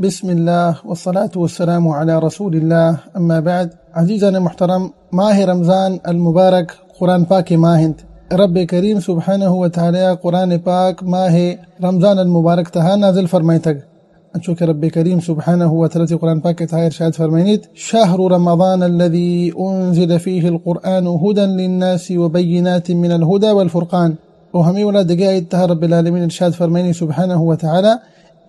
بسم اللہ والصلاة والسلام علی رسول اللہ، اما بعد۔ عزیزان محترم، ماہ رمضان المبارک قرآن پاک ماہ انت۔ رب کریم سبحانہ و تعالی قرآن پاک ماہ رمضان المبارک تہا نازل فرمائتگ۔ انچو کہ رب کریم سبحانہ و تعالی قرآن پاک تہا ارشاد فرمائنیت، شهر رمضان الذي أنزل فيه القرآن هدى للناس وبينات من الهدى والفرقان۔ و ہمے وڑا دگہ آیت تہا رب العالمین ارشاد فرمائنی سبحانہ و تعالی،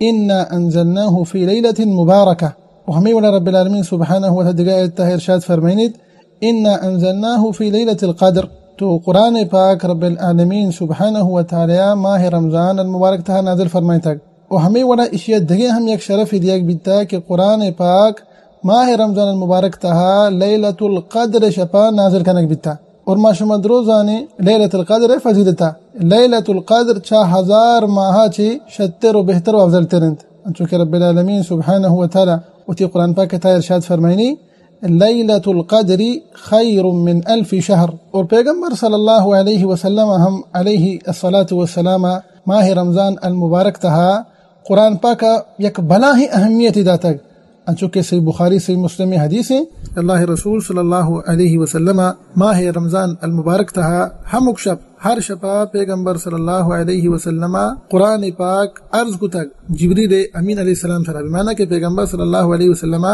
انا انزلناه في ليلة مبارکہ۔ و ہمے وڑا رب العالمین سبحانہ و تعالی دگہ آیت تہا ارشاد فرمائنیت، انا انزلناه في ليلة القدر۔ تو قرآن پاک رب العالمین سبحانہ و تعالی ماہ رمضان المبارک تہا نازل فرمائتگ۔ و ہمے وڑا اشیا دگہ ہم یک شرف دیگ بیتا کہ قرآن پاک ماہ رمضان المبارک تہا لیلۃ القدر شپا نازل کنگ بیتا۔ اور ما شما درو زانیں لیلۃ القدر فضیلتا۔ لیلۃ القدر چہ ہزار ماہ چی شتر و بہتر و افضل تر انت۔ انچو کہ رب العالمین سبحانہ و تعالی وتی قرآن پاک تہا ارشاد فرمائنی، لیلۃ القدر خیر من الف شهر۔ اور پیغمبر صلی اللہ علیہ وسلم ہم علیہ الصلاۃ والسلام ماہ رمضان المبارک تہا قرآن پاک یک بلاہیں اہمیت داتگ۔ انچو کہ صحیح بخاری، صحیح مسلم حدیث ہیں، اللہ رسول صلی اللہ علیہ وسلم ماہ رمضان المبارک تہا ہمک شپ، ہر شپا پیغمبر صلی اللہ علیہ وسلم قرآن پاک عرض کتگ جبریل امین علیہ السلام سرا۔ بمعنی کہ پیغمبر صلی اللہ علیہ وسلم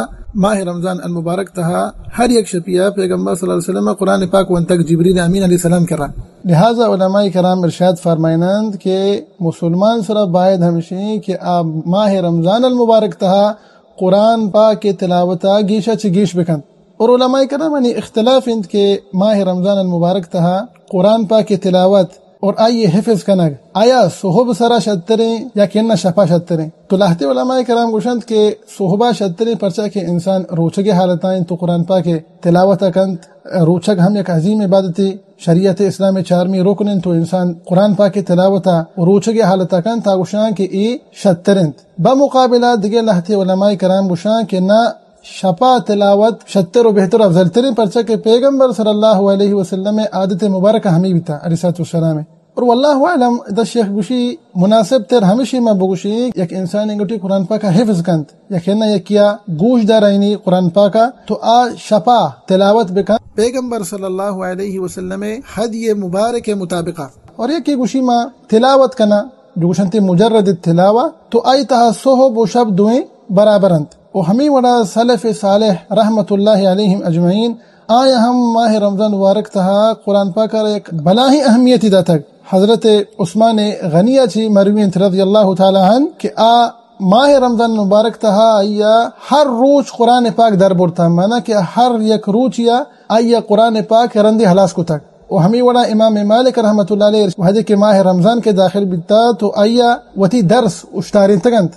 ماہ رمضان المبارک تہا ہر یک شپیا پیغمبر صلی اللہ علیہ وسلم قرآن پاک ونتگ جبریل امین علیہ السلام کرا۔ لہذا علماء کرام ارشاد فرمائنند کہ مسلمان سرا باید ہمشیں کہ آ ماہ رمضان المبارک تہا قرآن پاک تلاوتا گیشا چہ گیش بکنت۔ اور علماء کرامانی اختلاف انت کہ ماہ رمضان المبارک تہا قرآن پاک تلاوت اور آئی حفظ کنگ آیا صحب سرا شتریں یا کہ نہ شپا شتریں؟ تو لہتے علماء کرام گوشنت کہ صحبا شتریں، پرچا کہ انسان روچگے حالتا انت تو قرآن پاک تلاوت کنت۔ روچگ ہم یک عظیم عبادتے، شریعت اسلام چارمی رکن انت تو انسان قرآن پاک تلاوتا روچگے حالتا کنت، تا گوشاں کہ اے شتر انت۔ بمقابلہ دگہ لہتے علماء کرام گوشاں کہ نہ، شپا تلاوت شتر و بہتر و افضل تریں، پرچا کہ پیغمبر صلی اللہ علیہ وسلم عادت مبارک ہمیں بیتا علیہ الصلوۃ والسلام۔ اور واللہ اعلم، دش یک گوشی مناسب تر ہمیشی ما بگوشی، یک انسان گٹی قرآن پاک حفظ کنت، یک نہ یکیا گوش دارائنی قرآن پاکا، تو آ شپا تلاوت بکن پیغمبر صلی اللہ علیہ وسلم ہدی مبارک مطابقا۔ اور یکی گوشی ما تلاوت کنا، جو گوشنتی مجرد تلاوہ، تو آئی تہا صحب و شپ دوئیں برابر انت۔ و ہمے وڑا سلف صالح رحمت اللہ علیہم اجمعین، آیاں ہم ماہ رمضان مبارک تہا قرآن پاک را یک بلاہیں اہمیتی داتگ۔ حضرت عثمان غنی چی مروی انت رضی اللہ تعالی عنہ کہ آ ماہ رمضان مبارک تہا آئیا ہر روچ قرآن پاک در برتا، معنی کہ ہر یک روچیا آئیا قرآن پاک رندی ہلاس کتگ۔ و ہمے وڑا امام مالک رحمت اللہ علیہ وہدے کہ ماہ رمضان کے داخل بیتا تو آئیا وتی درس اشتارینتگ انت۔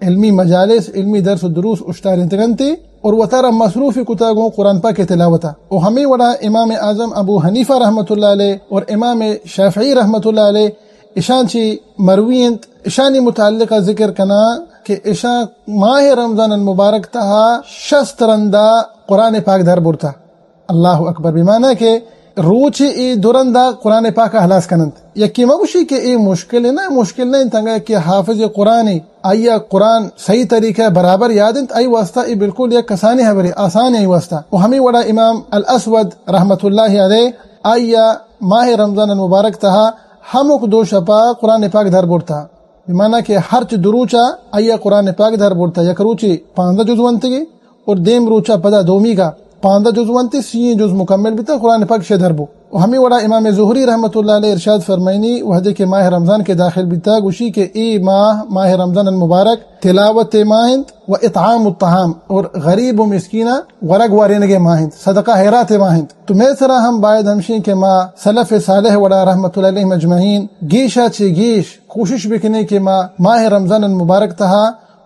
علمی مجالس، علمی درس و دروس اشتارینتگ انت اور وتارا مصروف کتا گوں قرآن پاک تلاوتا۔ و ہمے وڑا امام اعظم ابو حنیفہ رحمت اللہ علیہ اور امام شافعی رحمت اللہ علیہ اشان چی مروی انت، اشانی متعلقہ ذکر کنا کہ اشان ماہ رمضان المبارک تہا شست رندا قرآن پاک در برتا۔ اللہ اکبر، بمعنی کہ روچ ای دو رندا قرآن پاک ہلاس کننت۔ یکی مگوشی کہ ای مشکل نہ، مشکل نہ انت، انگا کہ حافظ قرآن آئیا قرآن صحیح طریقہ برابر یاد انت، آئی واسطہ ای بالکل یک کسانی حبری آسان ای واسطہ۔ و ہمیں وڑا امام الاسود رحمت اللہ علیہ آئیا ماہ رمضان المبارک تہا ہمک دو شپا قرآن پاک در برتا۔ بمعنی کہ ہرچ دو روچا آئیا قرآن پاک در برتا، یک روچی پانزدہ جز ونتگی، اور دیم روچا پدا دومیگا پانزدہ جز ونتی، سی جز مکمل بیتا، قرآن پاک شے در بو۔ و ہمیں وڑا امام زہری رحمت اللہ علیہ ارشاد فرمائنی، وہدے کہ ماہ رمضان کے داخل بیتا، گوشی کہ ای ماہ، ماہ رمضان المبارک تلاوت ماہ انت و اطعام الطعام، اور غریب و مسکینا ورگ وارینگے ماہ انت، صدقہ حیرات ماہ انت۔ تو میں سرا ہم باید ہمشیں کہ ما سلف صالح وڑا رحمت اللہ علیہ مجمعین گیشا چے گیش کوشش بکنیں کہ ما ماہ رمضان المبارک تہا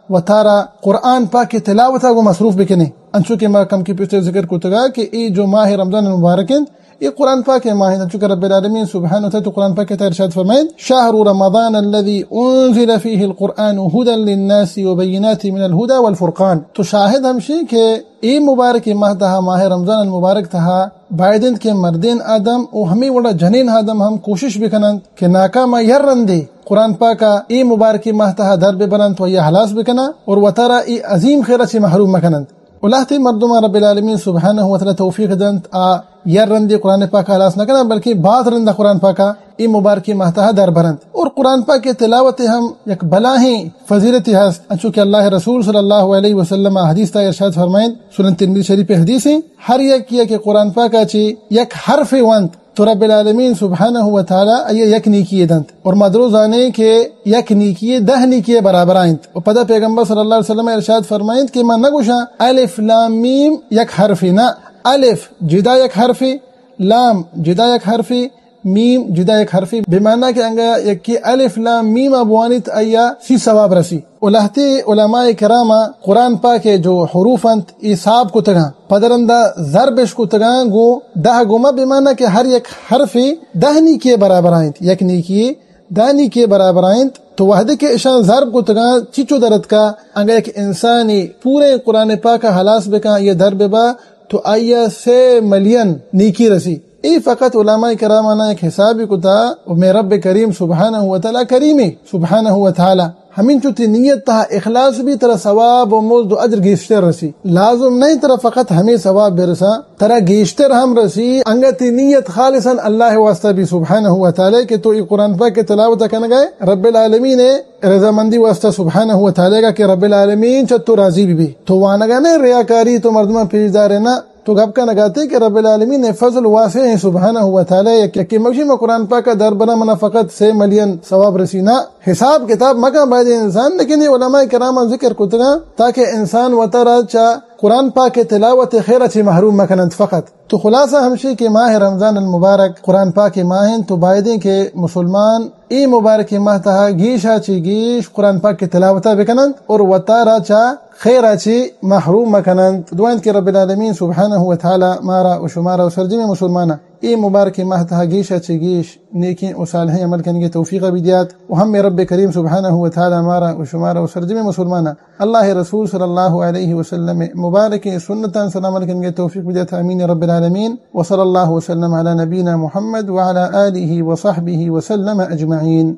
وتارا قرآن پاک تلاوتا گوں مصروف بکنیں۔ انچو کہ ما کمکی پیشتر ذکر کتگا کہ ای جو ماہ رمضان المبارک انت، اے قرآن پاک ءِ ماہ اِنت، چونکہ رب العالمین سبحانہ و تعالیٰ تو قرآن پاک ءِ تہا ارشاد فرمائیت، شهر رمضان الذي أنزل فيه القرآن هدى للناس وبينات من الهدى والفرقان۔ تو شاہد ہمشی کہ اے مبارک ماہ تہا، ماہ رمضان المبارک تہا، باید اِنت کہ مردین آدم و ہمے وڑا جنین آدم ہم کوشش بکننت کہ ناکا ما یک رندے قرآن پاکا اے مبارک ماہ تہا در ببرنت و یا ہلاس بکننت اور وتارا اے عظیم خیرا چہ محروم مکننت۔ و لہتے مردماں رب العالمین سبحانہ و تعالیٰ توفیق دنت، آ یک رندے قرآن پاکا ہلاس نکننت، بلکہ باز رندا قرآن پاکا اے مبارک ماہ تہا در برنت۔ اور قرآن پاک ءِ تلاوت ءِ ہم یک بلاہیں فضیلتے ہست، انچو کہ اللہ ءِ رسول صلی اللہ علیہ وسلم ءَ حدیث تہا ارشاد فرمائیت، سنن ترمذی شریف ءِ حدیث اِنت، ہر یکے کہ قرآن پاک ءَ چہ یک حرفے ونت، تو رب العالمین سبحانہ و تعالیٰ آئی ءَ یک نیکی دنت۔ اور ما درو زانیں کہ یک نیکی دہ نیکی برابر اِنت۔ و پدا پیغمبر صلی اللہ علیہ وسلم ارشاد فرمائیت کہ ما نگوشاں الف لام میم یک حرفے، نہ، الف جدا یک حرفے، لام جدا یک حرفے، میم جدا یک حرفے، بمعنی کہ انگا یکے الف لام میم ءَ بوانیت، آئی ءَ سی ثواب رسی۔ و لہتے علماء کرام قرآن پاک ءِ جو حروف اَنت، اے حساب کتگاں، پدرندا ضربش کتگاں گوں دہ گوما، بمعنی کہ ہر یک حرفے دہ نیکی برابر اِنت، یک نیکی دہ نیکی برابر اِنت۔ تو وہدے کہ اشاں ضرب کتگاں، چیچو در اتکا، انگا یک انسانے پوریں قرآن پاک ءَ ہلاس بکاں، آئی ءَ در ببا، تو آئی ءَ سے ملین نیکی رسی۔ اے فقط علماء کرامانا یک حسابے کتا، و مئے رب کریم سبحانہ و تعالیٰ کریمے، سبحانہ و تعالیٰ۔ ہمینچو تئی نیت تہا اخلاص بی، ترا ثواب و مزد و اجر گیشتر رسی۔ لازم نہ اِنت ترا فقط ہمے ثواب برسا، ترا گیشتر ہم رسی، انگا تئی نیت خالصاً اللہ ءِ واسطہ بی سبحانہ و تعالیٰ، کہ تو اے قرآن پاک ءِ تلاوت کنگا ئے رب العالمین ءِ رضامندی واسطہ سبحانہ و تعالیٰ گا، کہ رب العالمین چہ تو راضی ببی۔ تو وانگا نہ ئے ریاکاری، تو مردماں پیش دارے، نہ، تو گپ کنگا ئے کہ رب العالمین ءِ فضل واسع اِنت سبحانہ و تعالیٰ، یک یکے مگوشی ما قرآن پاک ءَ در براں، منا فقط سے ملین ثواب رسی، نہ۔ حساب کتاب مکن باید انسان، لیکن اے علماء کراماں ذکر کتگاں تاکہ انسان وتارا چہ قرآن پاک ءِ تلاوت ءِ خیرا چہ محروم مکننت فقط۔ تو خلاصہ ہمشی کہ ماہ رمضان المبارک قرآن پاک ءِ ماہ اِنت، تو بایدیں کہ مسلمان اے مبارک ماہ تہا گیشا چہ گیش قرآن پاک ءِ تلاوتا بکننت اور وتارا چہ خیرا چہ محروم مکننت۔ دعا اِنت کہ رب العالمین سبحانہ و تعالیٰ مارا و شمارا و سرجمیں مسلماناں اے مبارک ماہ تہا گیشا چہ گیش نیکیں و صالحیں عمل کنگے توفیق بدیات و ہمے رب کریم سبحانہ و تعالیٰ مارا و شمارا و سرجمیں مسلماناں اللہ ءِ رسول صلی اللہ علیہ وسلم ءِ مبارکیں سنتاں سر عمل کنگے توفیق بدیات۔ آمین رب العالمین۔ وصلی اللہ وسلم علی نبینا محمد وعلی آلہ وصحبہ وسلم اجمعین۔